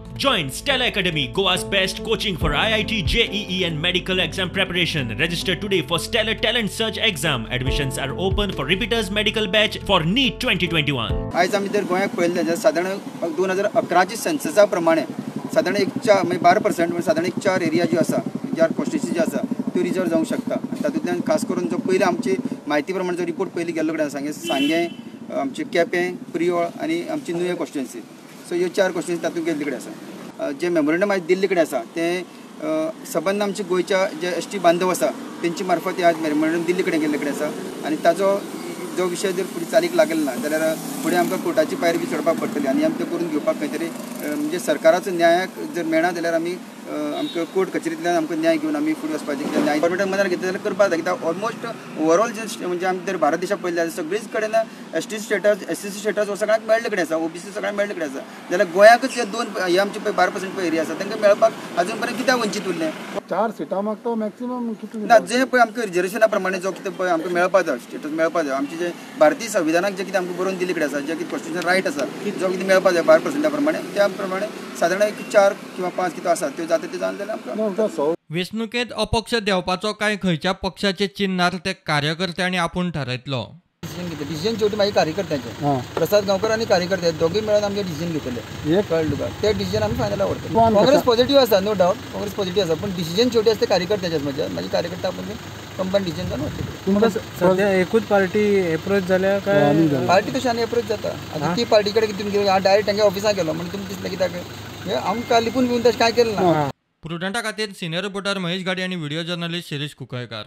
Join Stella Academy, Goa's best coaching for IIT, JEE and medical exam preparation. Register today for Stellar Talent Search exam. Admissions are open for repeaters medical batch for NEET 2021. आयज आमी जर गोंयाक पळयलें जाल्यार सादारण 2011 सेन्ससा प्रमाणे सादारण एक चार म्हणजे 12% म्हणजे सादारण एक 4 एरिया ज्यो आसा, 4 कॉन्स्टिट्युएन्सी ज्यो आसा त्यो रिजर्व जावंक शकता. तातूंतल्यान खास करून जो पयलीं आमची म्हायती प्रमाणे जो रिपोर्ट पयलीं गेल्लो कडेन सांगे सांगें, आमचे केपें, प्रियोळ आनी आमची नुवें कॉन्स्टिट्युएन्सी. सो ह्यो 4 कॉन्स्टिट्युएन्सी तातूंत गेल्ले कडेन आसा. जे मेमोरेंडम आयज दिल्ले कडेन आसा तें सबंद आमचे गोंयच्या जे एस टी बांधव आसा तेंचे मार्फत आज मेमोरेंडम दिल्ले कडेन गेल्ले कडेन आसा आनी ताजो जो विशय जर फुडें चालीक लागलो ना जाल्यार फुडें आमकां कोर्टाची पायरी बी चडपाक पडटली आनी आमकां करून घेवपाक खंय तरी म्हणजे सरकाराचो न्यायाक जर मेळना जाल्यार आमी आमकां कोर्ट कचेरींतल्यान आमकां न्याय घेवन आमी फुडें वचपाचें. कित्याक न्याय गव्हर्मेंटान मनार घेतलें जाल्यार करपाक जाय. कित्याक ऑलमोस्ट ओवरऑल जे म्हणजे आमी जर भारत देशाक पळयलें जाल्यार सगळीच कडेन S T status, S C status हो सगळ्यांक मेळ्ळे कडेन आसा, ओबीसी सगळ्यांक मेळ्ळे कडेन आसा. जाल्यार गोंयाकच हे दोन हे आमचे पळय 12% पळय एरिया आसा तांकां मेळपाक अजून पर्यंत कित्याक वंचीत उरलें? 4 सिटां मागता मॅक्सिमम कितले ना जे पळय आमकां रिजर्वेशना प्रमाणे जो कितें पळय आमकां मेळपाक जाय स्टेटस मेळपाक जाय. आमचे जे भारतीय संविधानाक जे कितें आमकां बरोवन दिल्ले कडेन आसा, जे कितें कॉन्स्टिट्युशन रायट आसा जो कितें मेळपाक जाय 12% प्रमाणे, त्या प्रमाणे सादारण एक 4 किंवा 5 कितें आसा त्यो जाता ते जावन जाल्यार आमकां. वेंचणुकेंत अपक्ष देंवपाचो काय खंयच्या पक्षाचे चिन्नार ते कार्यकर्ते आनी आपूण थारायतलो. डिसिजन शेवटी मागीर कार्यकर्त्यांचे, प्रसाद गांवकर आनी कार्यकर्ते दोगूय मेळून आमचे डिसिजन घेतले, कळ्ळें तुका? ते डिसिजन आमी फायनल व्हरतले. काँग्रेस पॉझिटिव्ह आसा, नो डावट काँग्रेस पॉझिटिव्ह आसा, पूण डिसिजन शेवटी आसता कार्यकर्त्यांचे. म्हणजे कार्यकर्ते आपूण कंबायन डिसिजन जावन वतले. सद्या एकूच पार्टी एप्रोच जाल्या काय पार्टी तशी आनी एप्रोच जाता? आतां ती पार्टी कडेन तुमी कितें हांव डायरेक्ट तांच्या ऑफिसाक गेलो म्हणून तुमकां दिसलें कित्याक आमकां लिपून बिपून तशें कांय केलें ना. प्रुडंटा खातीर सिनियर रिपोर्टर महेश गाडी आनी व्हिडिओ जर्नलिस्ट शिरीष कुंकळकार.